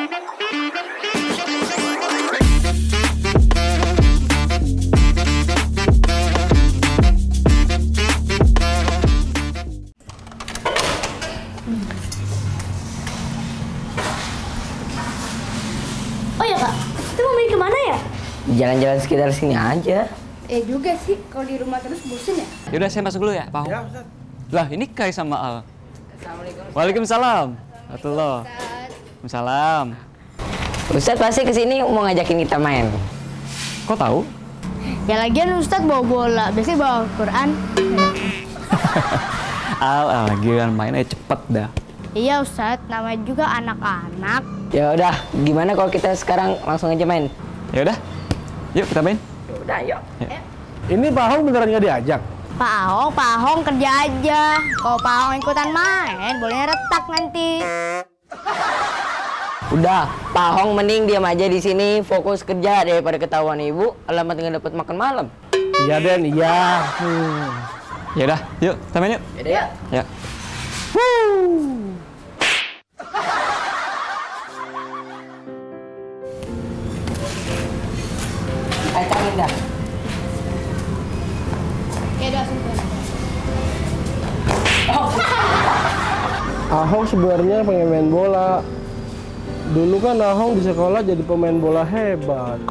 Oh ya Kak, kita mau main kemana ya? Jalan-jalan sekitar sini aja. Juga sih, kalau di rumah terus bosen ya? Yaudah saya masuk dulu ya, Pak. Ya, Ustaz. Lah, ini Kai sama Al. Assalamualaikum. Waalaikumsalam. Waalaikumsalam. Waalaikumsalam. Ustadz pasti kesini mau ngajakin kita main. Kok tahu? Ya lagian Ustadz bawa bola, biasanya bawa Quran. Al, giliran mainnya cepet dah. Iya Ustadz, namanya juga anak-anak. Ya udah, gimana kalau kita sekarang langsung aja main? Ya udah, yuk kita main. Ya udah, yuk. Ini Pak Ahong beneran nggak diajak? Pak Ahong kerja aja. Kalau Pak Ahong ikutan main, bolehnya retak nanti. Udah, Pak Ahong mending diam aja di sini, fokus kerja daripada ketahuan ibu. Alamat nggak dapat makan malam. Iya Den, iya. Ya udah, yuk kita main yuk. Yaudah ya. Ya. Kacangin dah. Ya udah, langsung. Ahong sebenarnya pengen main bola. Dulu kan Ahong di sekolah jadi pemain bola hebat.